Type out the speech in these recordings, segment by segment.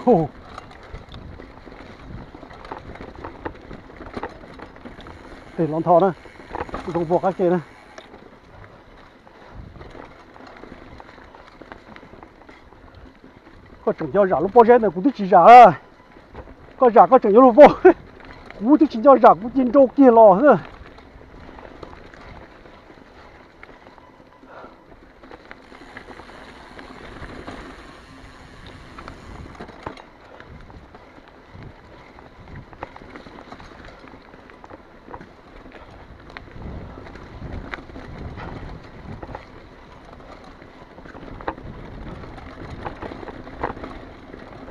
Hu, tej los ntho na, zoo vog qab ke na. Koj tseem nco zam lub pob zeb ntawd, kuv twb tsis zam. Koj zam koj tseem yuav luag vog. Kuv twb tsis nco zam, kuv cia nrau kiag los xwb.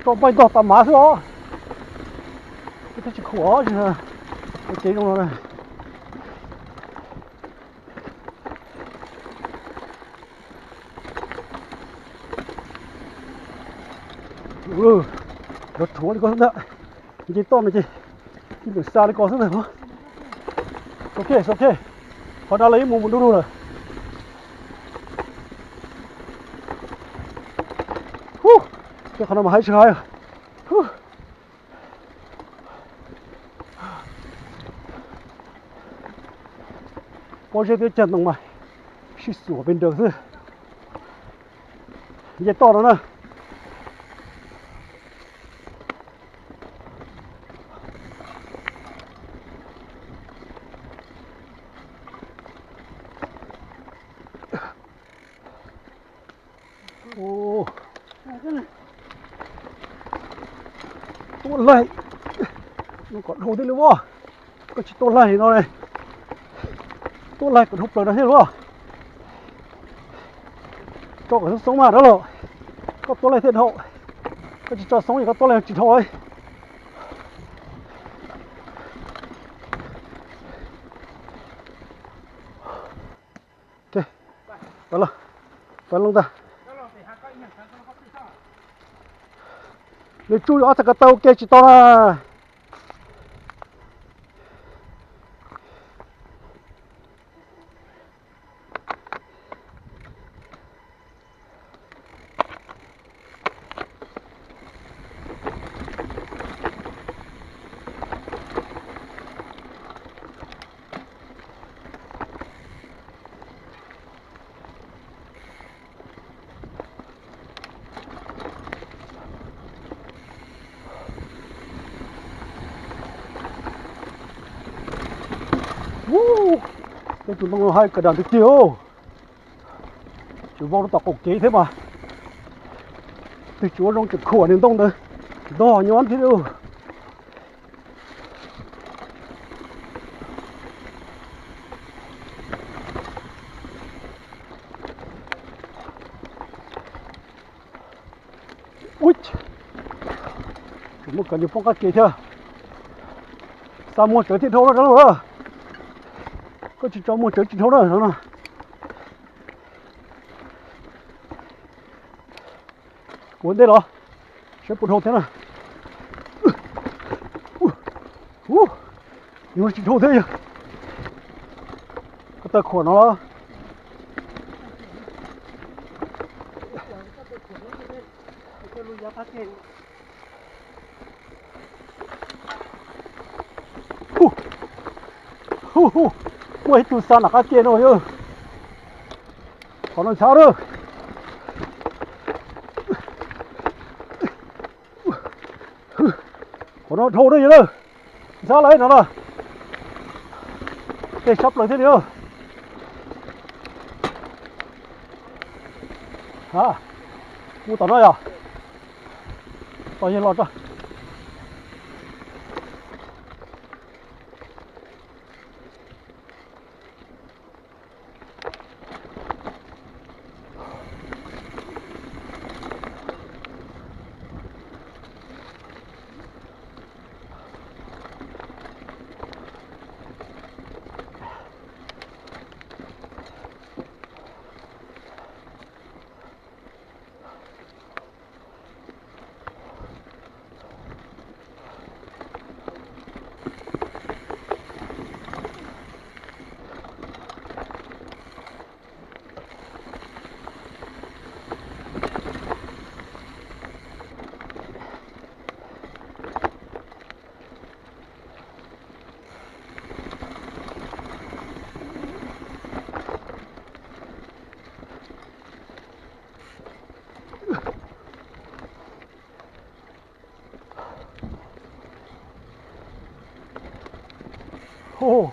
Tso npaij ntog tas mav xwb os. Thiab tsis khuam os, ces zoo no na. Rov rhuav li ko xwb ntag. Nce toj no ces ib ntawm xa li ko xwb ntag. Ok, ok. Qhov no lawv yeej mus mus du lug lawm. Hu, tej qhov no mas haib tsis haib. Hu. Pob zeb thiab cag ntoo mas sib xuas pes nraws xwb. Nce toj no na. Tua laig, no kom dhau thiaj li as. Koj tsis tua laig no ne, tua laig kom dhau plaws no thiaj li as. Tso kom xoob xoob mas dab laug, koj tua laig thiaj dhau. Koj tsis tso xoob es koj tua laig tsis dhau li. Pab loo ntag. Nws tsuj ob txhais ko taw ua ke tsis tau na. Tej tus ntoo no haib kawg nkaus tiag tiag. Tseem vau rau tom qaum kev thiab mas. Twb tsis ua zoo tseem khuam niag ntoo ntawd ntog nyob thiab. Ub, tseem muaj cov niag poob qab ke thiab. Xa muag tsawv thiaj dhau na dab laug na. Koj tsis tso muag tsawv tsis dhau na no. Ua ntej los saib puas dhau thiab na. Ub, yuav tsis dhau thiab yog. Koj tawm khuam no los. Hu, hu, hu, muaj ib tug xa nram qab ke no yog. Qhov no ntxhab lawm. Qhov no dhau na yog na. Ntxhab lawm no na. Tej sab plaws thiab li. Ha, mus tom no yog. Tos yawg los tso. Ub,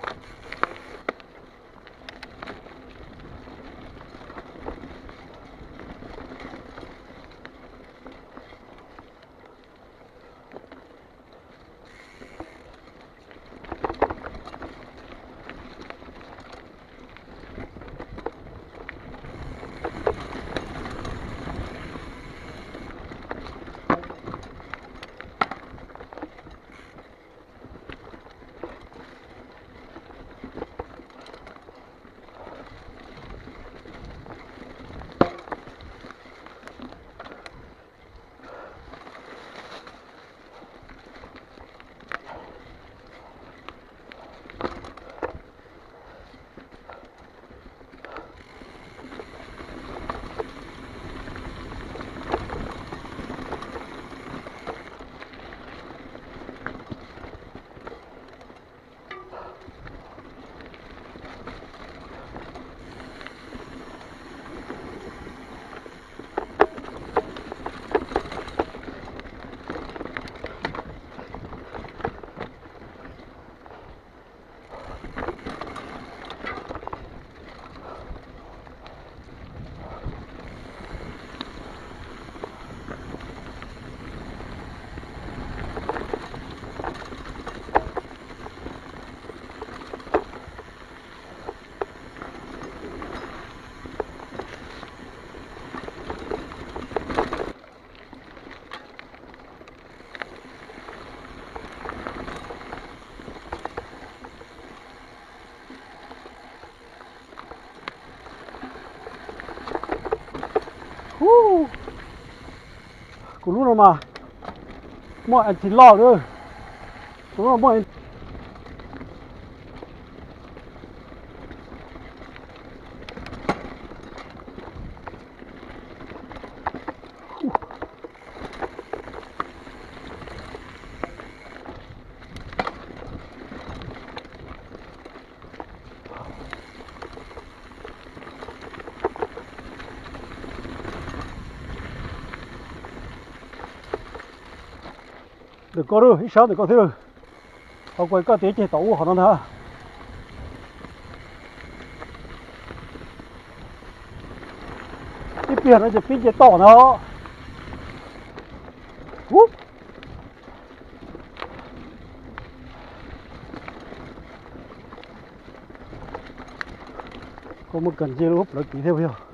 Ub, kuv lub no mas muaj anti-lock lawm. Kuv lub no muaj. Ntawm koj lawm, ib sab ntawm koj thiab lawm. Qhov kuv hais koj tias ceg tom ub qhov no ntag. Ib pliag no ces pib nce toj no. Ub, koj muab kawg nce lub plawv kiv thiab puas yog?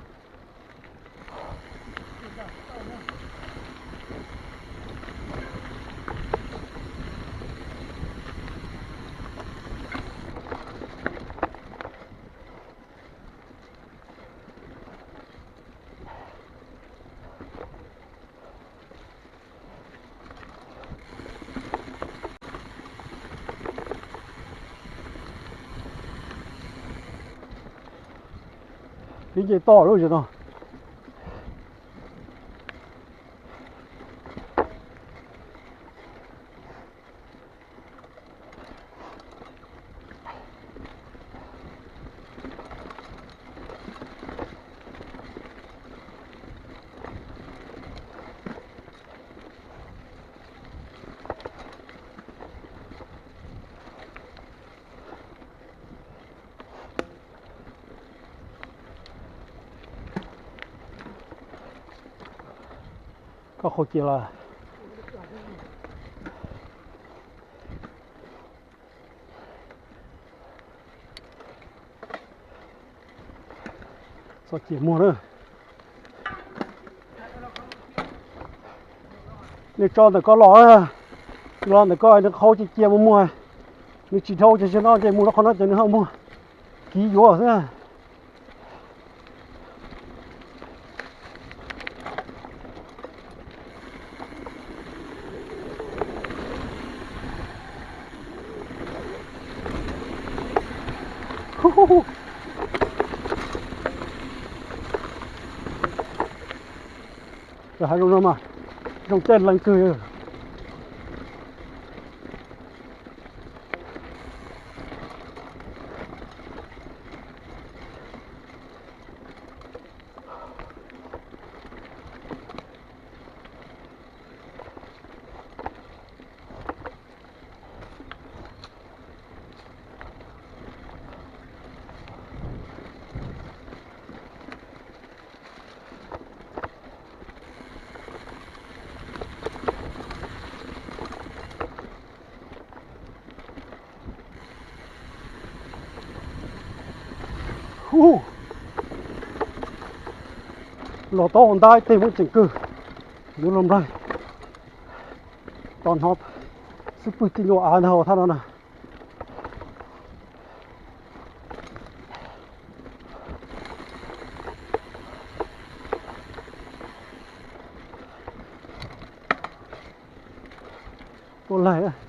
Pib nce toj lawm no. Koj qhau cia los? Txhob cia muag na. Nws tso ntawm koj los, los ntawm koj nws qhau cia cia muag muag. Nws tsis dhau ces no ces mus rau qhov no ces nws ho muag kiv yuav xwb. Cov hav zoov no mas zoo caij lees kawg. Ub, los tau ntab tej muab tseem kawg, yuav los nplaig. Tos hnov xub pwg tij nyuam av ntag thaj no na. Tuaj laig.